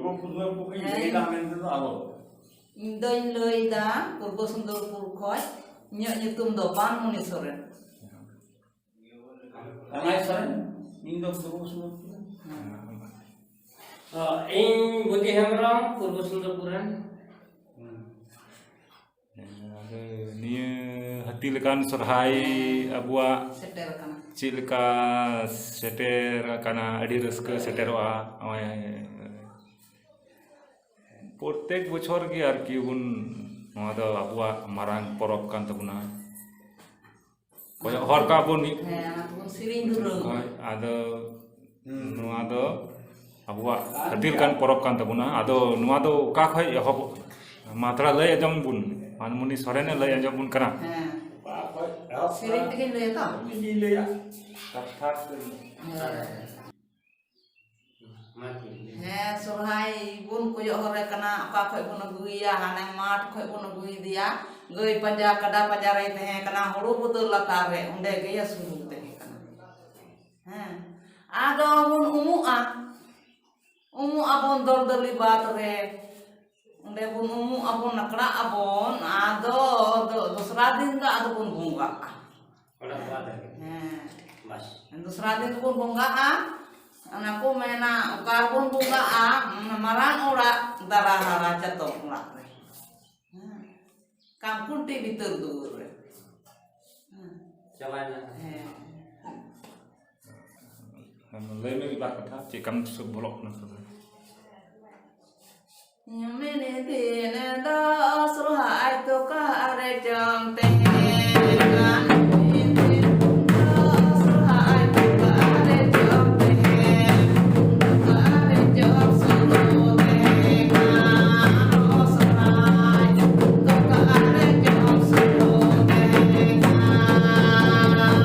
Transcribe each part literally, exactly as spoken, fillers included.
ᱯᱩᱨᱵᱚ ᱥᱩᱱᱫᱚᱨᱯᱩᱨ ᱠᱷᱚᱱ ᱤᱧ ᱞᱟᱹᱭ ᱮᱫᱟ ᱢᱮᱱᱛᱮ ᱫᱚ ᱟᱞᱚ᱾ ᱤᱧ ᱫᱚᱧ ᱞᱟᱹᱭ ᱮᱫᱟ ᱯᱩᱨᱵᱚ ᱥᱩᱱᱫᱚᱨᱯᱩᱨ ᱠᱷᱚᱱ, ᱤᱧᱟᱹᱜ ᱧᱩᱛᱩᱢ ᱫᱚ ᱵᱟᱱᱢᱩᱱᱤ ᱥᱚᱨᱮᱱ᱾ ᱠᱟᱱᱟᱭ ᱥᱚᱨᱮᱱ, ᱤᱧ ᱫᱚ ᱯᱩᱨᱵᱚ ᱥᱩᱱᱫᱚᱨᱯᱩᱨ᱾ ᱦᱮᱸ᱾ ᱤᱧ ᱵᱩᱫᱷᱤ ᱦᱮᱢᱵᱨᱚᱢ, ᱯᱩᱨᱵᱚ ᱥᱩᱱᱫᱚᱨᱯᱩᱨ ᱨᱮᱱ᱾ ᱟᱫᱚ ᱱᱤᱭᱟᱹ ᱦᱟᱹᱛᱤ ᱞᱮᱠᱟᱱ ᱥᱚᱨᱦᱟᱭ ᱟᱵᱚᱣᱟᱜ ᱥᱮᱴᱮᱨ ᱟᱠᱟᱱᱟ᱾ ᱪᱮᱫ ᱞᱮᱠᱟ ᱥᱮᱴᱮᱨ ᱟᱠᱟᱱᱟ? ᱟᱹᱰᱤ ᱨᱟᱹᱥᱠᱟᱹ ᱥᱮᱴᱮᱨᱚᱜᱼᱟ᱾ ᱱᱚᱜᱼᱚᱭ ᱯᱨᱚᱛᱮᱠ ᱵᱚᱪᱷᱚᱨ ᱜᱮ ᱟᱨᱠᱤ ᱵᱚᱱ, ᱱᱚᱣᱟ ᱫᱚ ᱟᱵᱚᱣᱟᱜ ᱢᱟᱨᱟᱝ ᱯᱚᱨᱚᱵᱽ ᱠᱟᱱ ᱛᱟᱵᱚᱱᱟ᱾ ᱠᱚᱭᱚᱜ ᱦᱚᱨ ᱠᱟᱜ ᱵᱚᱱ ᱢᱤᱫ᱾ ᱦᱮᱸ, ᱚᱱᱟ ᱛᱮᱵᱚᱱ ᱥᱮᱨᱮᱧ ᱫᱩᱨᱟᱹᱝ᱾ ᱦᱳᱭ, ᱟᱫᱚ ᱦᱩᱸ᱾ ᱱᱚᱣᱟ ᱫᱚ ᱟᱵᱚᱣᱟᱜ ᱦᱟᱹᱛᱤ ᱞᱮᱠᱟᱱ ᱯᱚᱨᱚᱵᱽ ᱠᱟᱱ ᱛᱟᱵᱚᱱᱟ᱾ ᱟᱫᱚ ᱱᱚᱣᱟ ᱫᱚ ᱚᱠᱟ ᱠᱷᱚᱡ ᱮᱦᱚᱵᱚᱜ ᱠᱟᱱᱟ? ᱢᱟ ᱛᱷᱚᱲᱟ ᱞᱟᱹᱭ ᱟᱸᱡᱚᱢ ᱵᱚᱱ, ᱢᱟᱱᱢᱩᱱᱤ ᱥᱚᱨᱮᱱᱮ ᱞᱟᱹᱭ ᱟᱸᱡᱚᱢ ᱵᱚᱱ ᱠᱟᱱᱟ᱾ ᱦᱮᱸ᱾ ᱚᱠᱟ ᱠᱷᱚᱡ ᱮᱦᱚᱵ ᱥᱮᱨᱮᱧ ᱠᱟᱱᱟ? ᱛᱮᱜᱮᱧ ᱞᱟᱹᱭᱟ ᱛᱚ? ᱤᱧᱤᱧ ᱞᱟᱹᱭᱟ᱾ ᱠᱟᱛᱷᱟ ᱛᱮ᱾ ᱦᱮᱸ᱾ ᱦᱮᱸ, ᱥᱚᱨᱦᱟᱭ ᱵᱚᱱ ᱠᱚᱭᱚᱜ ᱦᱚᱨᱮ ᱠᱟᱱᱟ, ᱚᱠᱟ ᱠᱷᱚᱡ ᱵᱚᱱ ᱟᱹᱜᱩᱭᱮᱭᱟ? ᱦᱟᱱᱮ ᱢᱟᱴᱷ ᱠᱷᱚᱡ ᱵᱚᱱ ᱟᱹᱜᱩᱭᱮᱫᱮᱭᱟ᱾ ᱜᱟᱹᱭ ᱯᱟᱸᱡᱟ, ᱠᱟᱰᱟ ᱯᱟᱸᱡᱟ ᱨᱮᱭ ᱛᱟᱦᱮᱸ ᱠᱟᱱᱟ, ᱦᱩᱲᱩ ᱵᱩᱫᱟᱹ ᱞᱟᱛᱟᱨ ᱨᱮ, ᱚᱸᱰᱮ ᱜᱮ ᱥᱩᱱᱩᱢ ᱛᱟᱦᱮᱸ ᱠᱟᱱᱟ᱾ ᱦᱮᱸ, ᱟᱫᱚ ᱵᱚᱱ ᱩᱢᱩᱜᱼᱟ, ᱩᱢᱩᱜ ᱟᱵᱚᱱ ᱫᱚᱞᱫᱚᱞᱤ ᱵᱟᱫᱽ ᱨᱮ, ᱚᱸᱰᱮ ᱵᱚᱱ ᱩᱢᱩᱜ ᱟᱵᱚᱱ, ᱱᱟᱠᱲᱟᱜ ᱟᱵᱚᱱ, ᱟᱫᱚ ᱫᱚ-, ᱫᱚᱥᱨᱟ ᱫᱤᱱ ᱫᱚ ᱟᱫᱚ ᱵᱚᱱ ᱵᱚᱸᱜᱟᱜᱼᱟ᱾ ᱚᱱᱟ ᱵᱟᱫᱽ ᱨᱮ᱾ ᱦᱮᱸ᱾ ᱵᱟᱥ᱾ ᱫᱚᱥᱨᱟ ᱫᱤᱱ ᱵᱚᱱ ᱵᱚᱸᱜᱟᱜᱼᱟ, ᱚᱱᱟ ᱠᱚ ᱢᱮᱱᱟ, ᱚᱠᱟ ᱨᱮᱵᱚᱱ ᱵᱚᱸᱜᱟᱜᱼᱟ, ᱚᱱᱟ ᱢᱟᱨᱟᱝ ᱚᱲᱟᱜ, ᱫᱟᱨᱟ ᱦᱟᱨᱟ ᱪᱟᱛᱚᱢ ᱚᱲᱟᱜ ᱨᱮ᱾ ᱦᱮᱸ᱾ ᱠᱟᱢᱠᱩᱱᱴᱤ ᱵᱷᱤᱛᱟᱹᱨ ᱫᱩᱣᱟᱹᱨ ᱨᱮ᱾ ᱦᱮᱸ᱾ ᱪᱟᱵᱟᱭᱮᱱᱟ᱾ ᱦᱮᱸ᱾ ᱟᱢ ᱞᱟᱹᱭ ᱢᱮ ᱢᱤᱫ ᱵᱟᱨ ᱠᱟᱛᱷᱟ, ᱪᱮᱫ ᱠᱟᱢ ᱥᱩᱵ ᱵᱚᱞᱚᱜ ᱠᱟᱱᱟ ᱥᱮ ᱵᱟᱝ? ᱢᱮᱱᱮᱫᱤᱱ ᱫᱚ ᱥᱚᱨᱦᱟᱭ ᱫᱚ ᱚᱠᱟᱨᱮ ᱪᱚᱝ ᱛᱟᱦᱮᱸ ᱠᱟᱱ? ᱢᱮᱱᱮᱫᱤᱱ ᱫᱚ ᱥᱚᱨᱦᱟᱭ ᱫᱚ ᱚᱠᱟᱨᱮ ᱪᱚᱝ ᱛᱟᱦᱮᱸ? ᱚᱠᱟᱨᱮ ᱪᱚᱝ ᱥᱚᱨᱦᱟᱭ ᱫᱚ ᱚᱠᱟᱨᱮ ᱪᱚᱝ ᱥᱚᱨᱦᱟᱭ ᱛᱟᱦᱮᱸ ᱠᱟᱱ?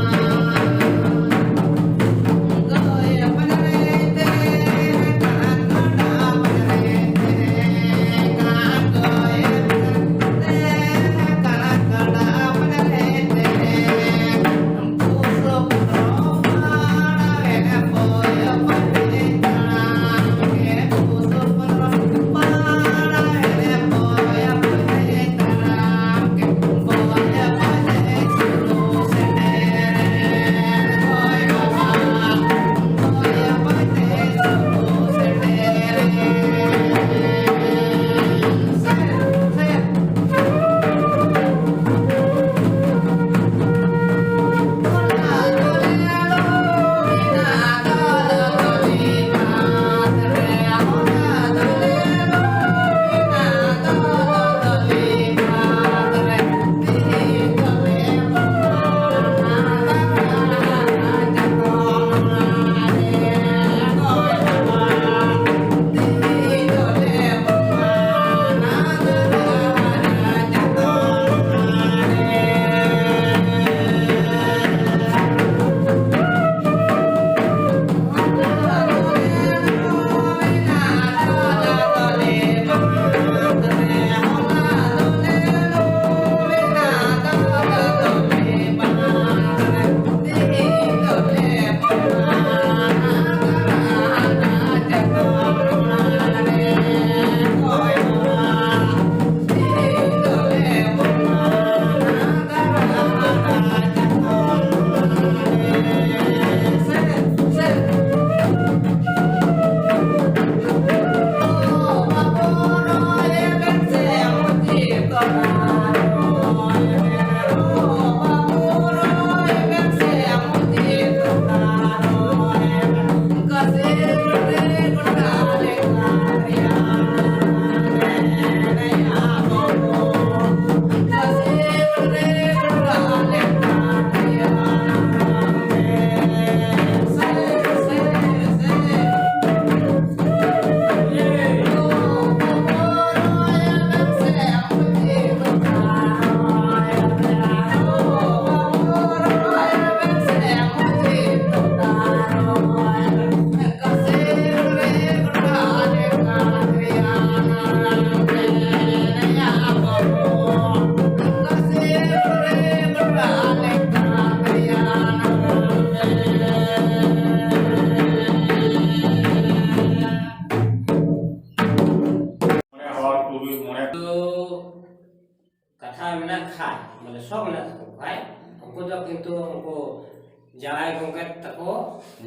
ᱢᱟᱱᱮ ᱥᱚᱠ ᱢᱮᱱᱟᱜ ᱛᱟᱠᱚ ᱠᱷᱟᱡ, ᱩᱱᱠᱩ ᱫᱚ ᱠᱤᱱᱛᱩ ᱩᱱᱠᱩ ᱡᱟᱶᱟᱭ ᱜᱚᱢᱠᱮ ᱛᱟᱠᱚ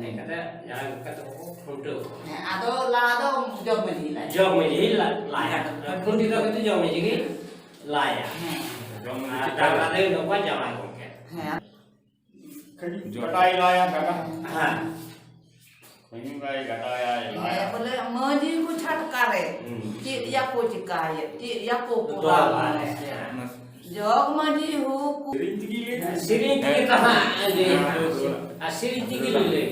ᱦᱮᱡ ᱠᱟᱛᱮ ᱡᱟᱶᱟᱭ ᱜᱚᱢᱠᱮ ᱛᱟᱠᱚ ᱠᱚ ᱠᱷᱩᱱᱴᱟᱹᱣ ᱠᱚᱣᱟ᱾ ᱦᱮᱸ, ᱟᱫᱚ ᱞᱟᱦᱟ ᱫᱚ ᱡᱚᱜᱽ ᱢᱟᱹᱡᱷᱤ ᱞᱟᱭᱟ᱾ ᱡᱚᱜᱽ ᱢᱟᱹᱡᱷᱤ ᱞᱟ- ᱞᱟᱭᱟ᱾ ᱠᱷᱩᱱᱴᱤ ᱫᱚ ᱠᱤᱱᱛᱩ ᱡᱚᱜᱽ ᱢᱟᱹᱡᱷᱤ ᱜᱮ ᱞᱟᱭᱟ᱾ ᱡᱚᱢ ᱟᱨ ᱰᱟᱝᱨᱟ ᱫᱚᱭ ᱫᱚᱦᱚ ᱠᱚᱣᱟ ᱡᱟᱶᱟᱭ ᱜᱚᱢᱠᱮ᱾ ᱦᱮᱸ, ᱡᱚᱴᱟᱭ ᱞᱟᱭᱟ ᱠᱟᱰᱟ᱾ ᱦᱮᱸ᱾ ᱠᱷᱟᱹᱧᱩ ᱜᱟᱭ ᱜᱟᱰᱟᱭᱟᱭ ᱞᱟᱭᱟ᱾ ᱦᱮᱸ, ᱵᱚᱞᱮ ᱢᱟᱹᱡᱷᱤ ᱠᱚ ᱪᱷᱟᱴᱠᱟ ᱨᱮ ᱦᱩᱸ᱾ ᱪᱮᱫ ᱭᱟᱠᱚ ᱪᱤᱠᱟᱭᱟ, ᱪᱮᱫ ᱭᱟᱠᱚ ᱫᱚ ᱠᱚᱨᱟᱣ ᱵᱟᱭ ᱢᱟᱥᱮ᱾ ᱡᱚᱜᱽ ᱢᱟᱹᱡᱷᱤ ᱦᱚᱸ ᱠᱚ ᱥᱮᱨᱮᱧ ᱛᱮᱜᱮ ᱞᱟᱹᱭ ᱢᱮ᱾ ᱥᱮᱨᱮᱧ ᱛᱮᱜᱮ ᱛᱟᱦᱮᱸ ᱟᱨ ᱥᱮᱨᱮᱧ ᱛᱮᱜᱮ ᱞᱟᱹᱭ ᱞᱟᱹᱭ᱾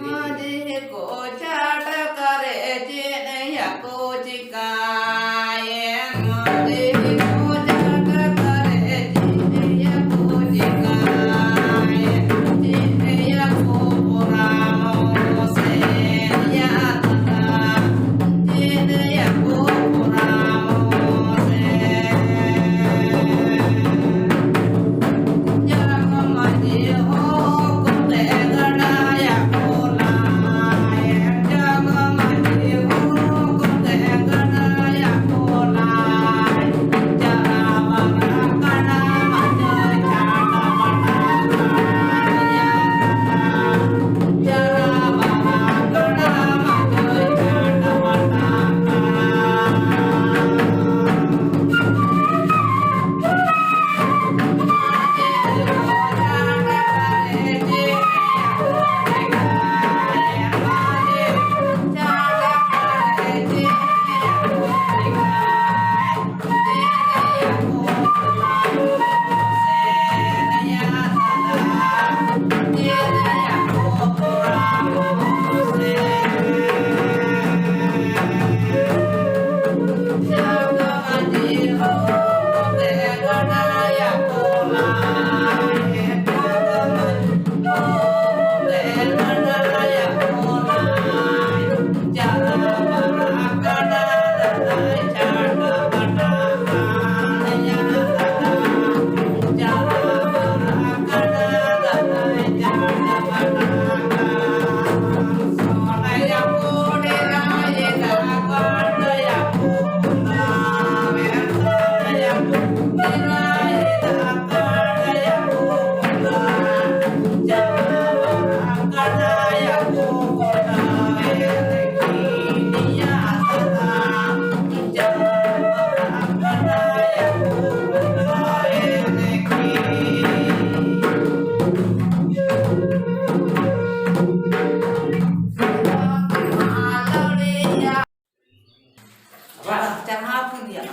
ᱢᱟᱹᱡᱷᱤ ᱠᱚ ᱪᱷᱟᱴᱠᱟ ᱨᱮ ᱪᱮᱫ ᱭᱟᱠᱚ ᱪᱤᱠᱟᱭᱮᱱ, ᱢᱟᱹᱡᱷᱤ ᱠᱚ ᱪᱷᱟᱴᱠᱟ ᱨᱮ ᱪᱮᱫ ᱭᱟᱠᱚ ᱪᱤᱠᱟᱭᱮᱱ, ᱪᱮᱫ ᱭᱟᱠᱚ ᱯᱚᱨᱟᱢᱚᱥᱮ ᱭᱟ ᱛᱟᱛᱟ, ᱪᱮᱫ ᱭᱟᱠᱚ ᱯᱚᱨᱟᱢᱚᱥᱮ᱾ ᱡᱟᱜ ᱢᱟᱹᱡᱷᱤ ᱦᱚᱸ ᱪᱟᱨᱦᱟᱣ ᱠᱤᱱ ᱜᱮᱭᱟ᱾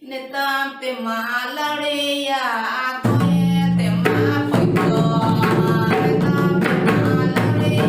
ᱱᱮᱛᱟᱢ ᱯᱮ ᱢᱟ ᱞᱟᱲᱮᱭᱟ, ᱟᱠᱚᱭᱮ ᱛᱮ ᱢᱟ ᱯᱚᱭᱛᱚ᱾ ᱱᱮᱛᱟᱢ ᱯᱮ ᱢᱟ ᱞᱟᱲᱮᱭᱟ,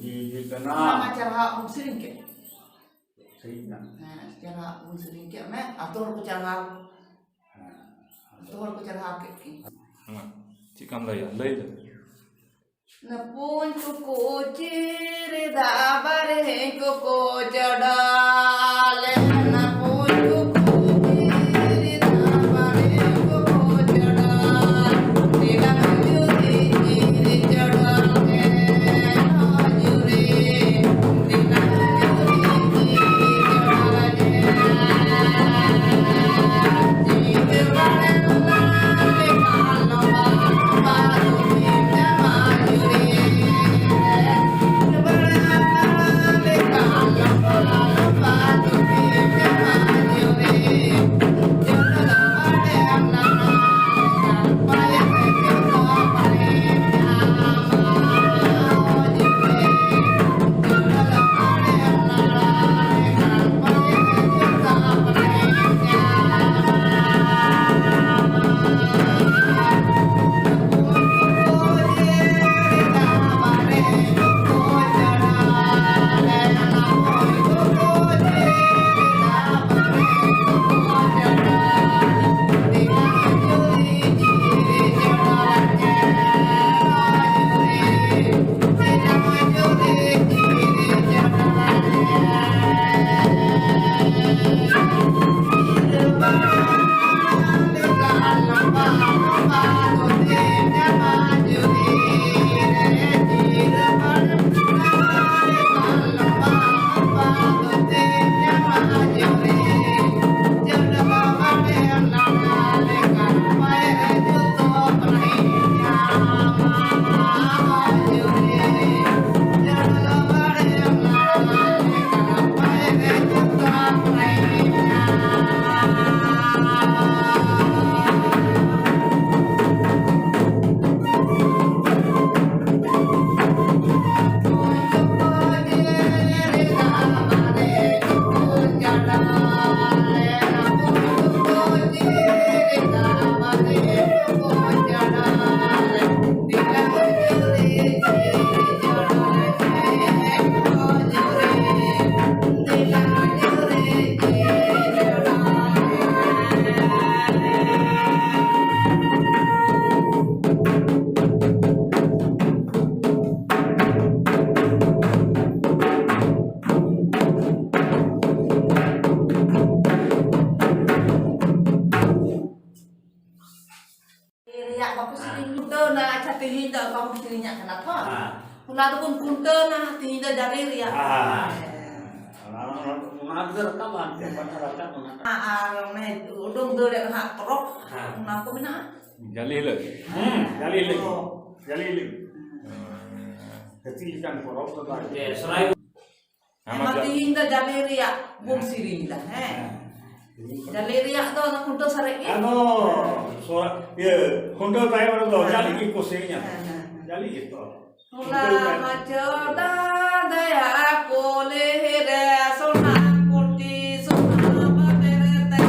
ᱡᱤᱣᱤ ᱠᱟᱱᱟ᱾ ᱚᱱᱟ ᱢᱟ ᱪᱟᱨᱦᱟᱣ ᱮᱢ ᱥᱮᱨᱮᱧ ᱠᱮᱫ᱾ ᱥᱮᱨᱮᱧ ᱠᱟᱱᱟ᱾ ᱦᱮᱸ, ᱪᱟᱨᱦᱟᱣ ᱮᱢ ᱥᱮᱨᱮᱧ ᱠᱮᱫ ᱢᱮ, ᱟᱛᱳ ᱦᱚᱲ ᱠᱚ ᱪᱟᱨᱦᱟᱣ᱾ ᱦᱮᱸ᱾ ᱟᱛᱳ ᱦᱚᱲ ᱠᱚ ᱪᱟᱨᱦᱟᱣ ᱠᱮᱫ ᱠᱤᱱ᱾ ᱦᱮᱸ, ᱪᱮᱫ ᱠᱟᱢ ᱞᱟᱹᱭᱟ? ᱞᱟᱹᱭ ᱞᱮ᱾ ᱱᱟᱯᱩᱧ ᱠᱚᱠᱚ ᱪᱤᱨ ᱮᱫᱟ, ᱵᱟᱨᱦᱮ ᱠᱚᱠᱚ ᱪᱚᱰᱚᱨ ᱞᱮ᱾ ᱱᱟᱯᱩᱧ ᱠᱚᱠᱚ ᱪᱤᱨ ᱮᱫᱟ, ᱵᱟᱨᱦᱮ ᱠᱚᱠᱚ ᱪᱚᱰᱚᱨ᱾ ᱫᱮᱞᱟ ᱠᱷᱟᱹᱡᱩᱨᱤ ᱪᱤᱨ ᱪᱚᱰᱚᱨ ᱞᱮ, ᱠᱷᱟᱹᱡᱩᱨᱤ᱾ ᱫᱮᱞᱟ ᱠᱷᱟᱹᱡᱩᱨᱤ ᱪᱤᱨ ᱪᱚᱰᱚᱨ ᱞᱮ᱾ ᱪᱤᱨ ᱵᱟᱲᱟ ᱞᱮ ᱠᱷᱟᱱ ᱞᱚᱵᱟ ᱞᱚᱵᱟ ᱫᱚ ᱪᱤᱨ ᱪᱟᱵᱟ ᱡᱩᱨᱤ᱾ ᱟᱫᱚ ᱵᱚᱱ ᱠᱷᱩᱱᱴᱟᱹᱣ ᱱᱟ, ᱛᱤᱦᱤᱧ ᱫᱚ ᱡᱟᱞᱮ ᱨᱮᱭᱟᱜ᱾ ᱦᱮᱸ᱾ ᱚᱱᱟ, ᱚᱱᱟ, ᱚᱱᱟ ᱫᱚ ᱨᱟᱠᱟᱵ ᱟᱱᱛᱮ, ᱵᱟᱝ ᱨᱟᱠᱟᱵ ᱚᱱᱟ᱾ ᱟᱨ ᱚᱱᱮ ᱩᱰᱩᱝ ᱫᱟᱹᱲ ᱮ ᱱᱟᱦᱟᱜ ᱯᱚᱨᱚᱵᱽ, ᱦᱮᱸ᱾ ᱚᱱᱟ ᱠᱚ ᱢᱮᱱᱟᱜᱼᱟ᱾ ᱡᱟᱞᱮ ᱦᱤᱞᱳᱜ᱾ ᱦᱮᱸ, ᱡᱟᱞᱮ ᱦᱤᱞᱳᱜ᱾ ᱚ᱾ ᱡᱟᱞᱮ ᱦᱤᱞᱳᱜ᱾ ᱦᱮᱸ᱾ ᱦᱟᱹᱛᱤ ᱞᱮᱠᱟᱱ ᱯᱚᱨᱚᱵᱽ ᱫᱚ ᱵᱟᱝ᱾ ᱡᱮ ᱥᱚᱨᱦᱟᱭ᱾ ᱦᱮᱸ, ᱢᱟ ᱛᱤᱦᱤᱧ ᱫᱚ ᱡᱟᱞᱮ ᱨᱮᱭᱟᱜ ᱵᱚᱱ ᱦᱮᱸ᱾ ᱥᱮᱨᱮᱧ ᱫᱟ, ᱦᱮᱸ᱾ ᱦᱮᱸ᱾ ᱡᱟᱞᱮ ᱨᱮᱭᱟᱜ ᱫᱚ ᱚᱱᱟ ᱠᱷᱩᱱᱴᱟᱹᱣ ᱥᱟᱨᱮᱡ ᱜᱮ? ᱟᱫᱚ, ᱥᱚᱨ-, ᱤᱭᱟᱹ, ᱠᱷᱩᱱᱴᱟᱹᱣ ᱛᱟᱭᱚᱢ ᱨᱮᱫᱚ ᱦᱮᱸ᱾ ᱡᱟᱞᱮ ᱜᱮ ᱠᱚ ᱥᱮᱨᱮᱧᱟ᱾ ᱦᱮᱸ, ᱦᱮᱸ, ᱦᱮᱸ᱾ ᱡᱟᱞᱮ ᱜᱮ ᱛᱚ᱾ ᱦᱚᱞᱟ ᱢᱟᱪᱚ ᱫᱟᱫᱟᱭᱟ ᱠᱚᱞᱮ ᱨᱮ ᱥᱚᱱᱟ ᱠᱩᱴᱤ ᱥᱚᱱᱟ ᱵᱟᱵᱮᱨ ᱛᱮ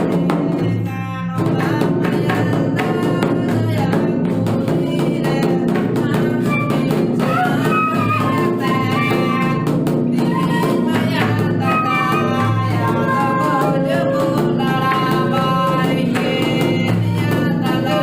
ᱠᱟᱱᱚ ᱫᱟ ᱢᱟᱭᱟ ᱫᱟᱫᱟᱭᱟ ᱠᱚᱞᱮ ᱨᱮ ᱥᱚᱱᱟ ᱠᱩᱴᱤ ᱥᱚᱱᱟ ᱵᱟᱵᱮᱨ ᱛᱮ ᱛᱤᱦᱤᱧ ᱢᱟᱭᱟ ᱫᱟᱫᱟᱭᱟ ᱫᱚ ᱡᱚᱜᱚ ᱞᱟᱲᱟ ᱵᱟᱭ ᱜᱮ ᱱᱤᱭᱟ ᱫᱟᱫᱟ᱾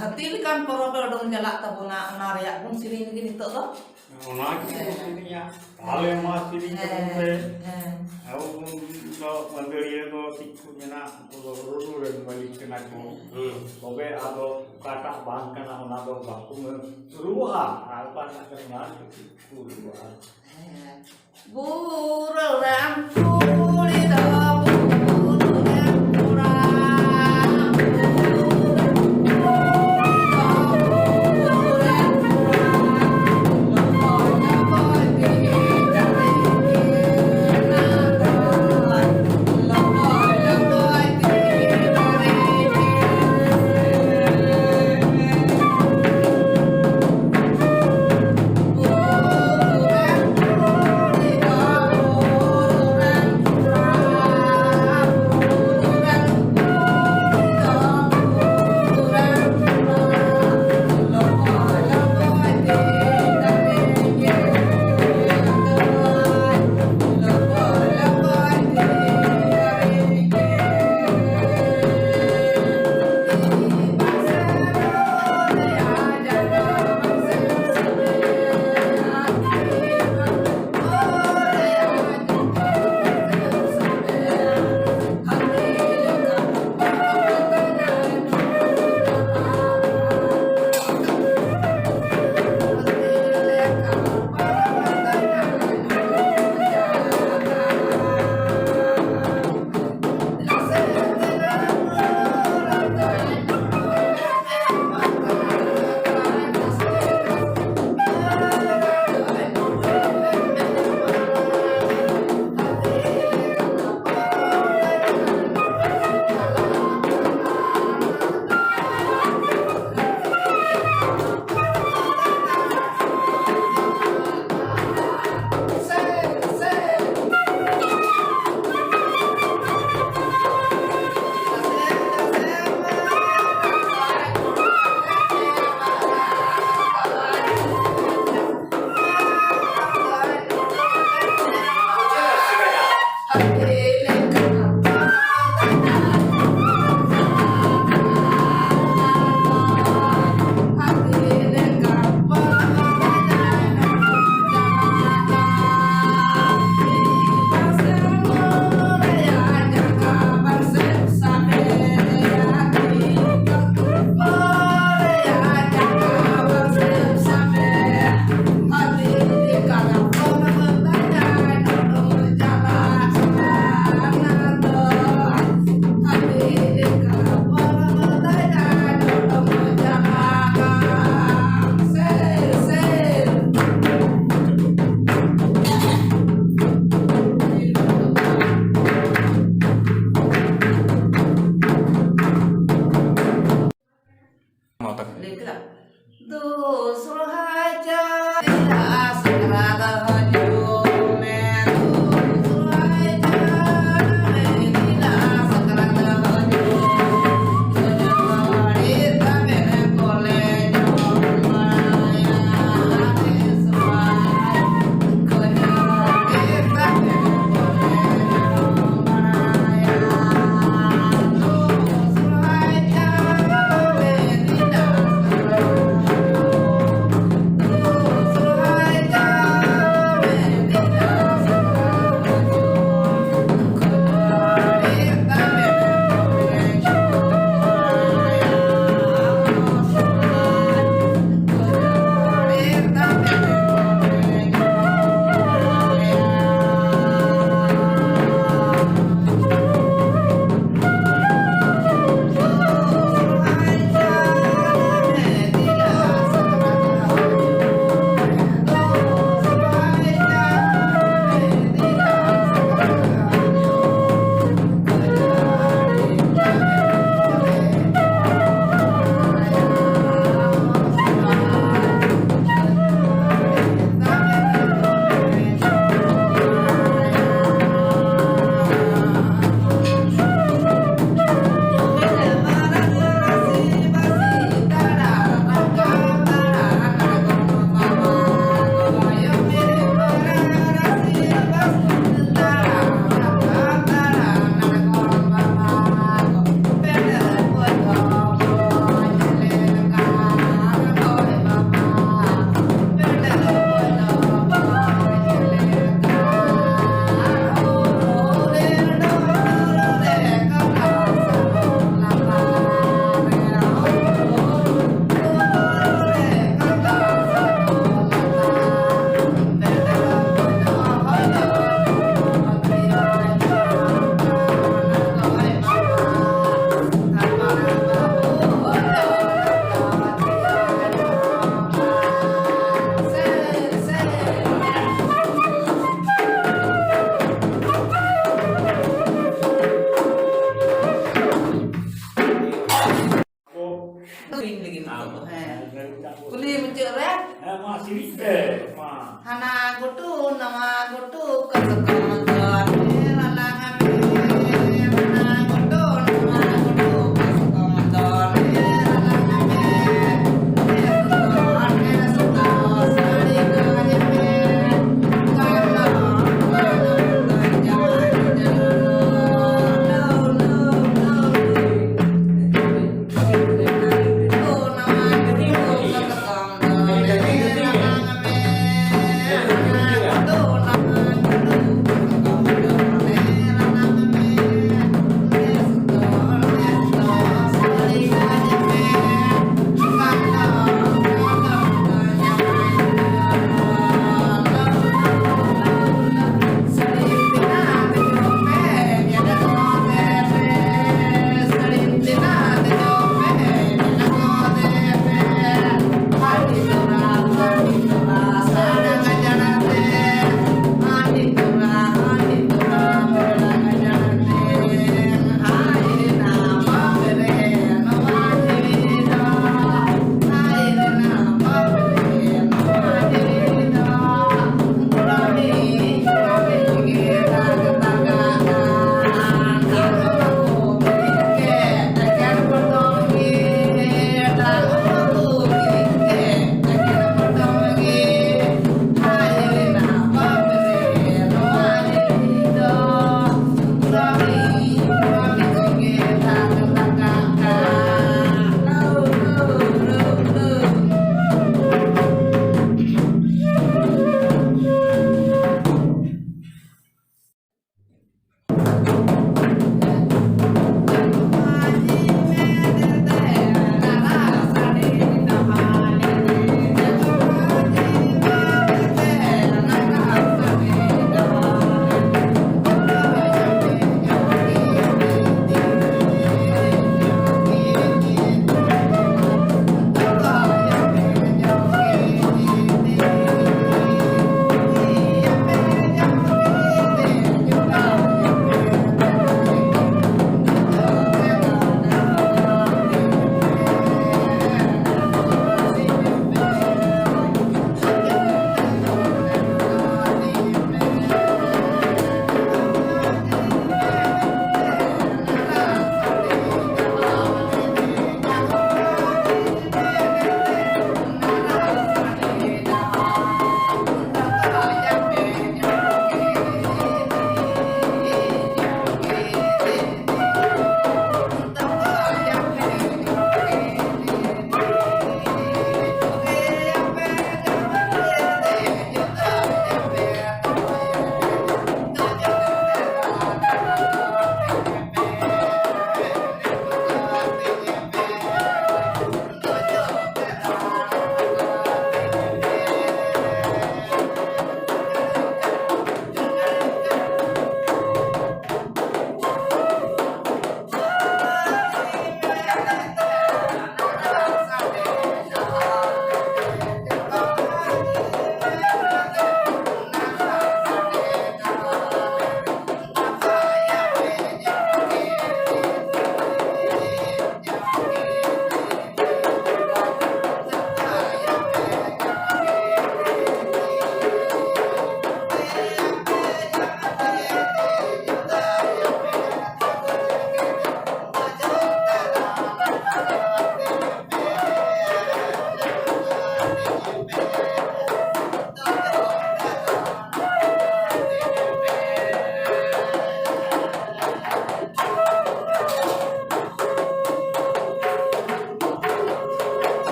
ᱦᱟᱹᱛᱤ ᱞᱮᱠᱟᱱ ᱯᱚᱨᱚᱵᱽ ᱮ ᱩᱰᱩᱝ ᱪᱟᱞᱟᱜ ᱛᱟᱵᱚᱱᱟ, ᱚᱱᱟ ᱨᱮᱭᱟᱜ ᱵᱚᱱ ᱥᱮᱨᱮᱧ ᱞᱟᱹᱜᱤᱫ ᱱᱤᱛᱚᱜ ᱫᱚ᱾ ᱚᱱᱟ ᱜᱮ ᱦᱮᱸ᱾ ᱥᱮᱨᱮᱧᱟ᱾ ᱛᱟᱦᱞᱮ ᱢᱟ ᱥᱮᱨᱮᱧ ᱛᱟᱵᱚᱱ ᱯᱮ᱾ ᱦᱮᱸ, ᱦᱮᱸ᱾ ᱟᱵᱚ ᱵᱚᱱ ᱫᱚ ᱢᱟᱹᱫᱟᱹᱲᱤᱭᱟᱹ ᱫᱚ ᱪᱮᱫ ᱠᱚ ᱢᱮᱱᱟ, ᱩᱱᱠᱩ ᱫᱚ ᱨᱩᱨᱩ ᱨᱮᱱ ᱢᱟᱹᱞᱤᱠ ᱠᱟᱱᱟ ᱠᱚ᱾ ᱦᱩᱸ᱾ ᱛᱚᱵᱮ ᱟᱫᱚ ᱚᱠᱟᱴᱟᱜ ᱵᱟᱝ ᱠᱟᱱᱟ, ᱚᱱᱟ ᱫᱚ ᱵᱟᱠᱚ ᱨᱩᱣᱟᱹᱜᱼᱟ, ᱟᱨ ᱚᱠᱟᱴᱟᱜ ᱠᱟᱱᱟ, ᱚᱱᱟ ᱠᱚ ᱨᱩᱣᱟᱹᱜᱼᱟ᱾ ᱦᱮᱸ᱾ ᱵᱩᱨᱩ ᱨᱮᱱ ᱠᱩᱲᱤ ᱫᱚ ᱵᱩᱨᱩ ᱨᱮᱱ ᱠᱚᱲᱟ᱾ ᱦᱟᱱᱟ ᱜᱷᱩᱴᱩ ᱱᱟᱣᱟ ᱜᱷᱩᱴᱩ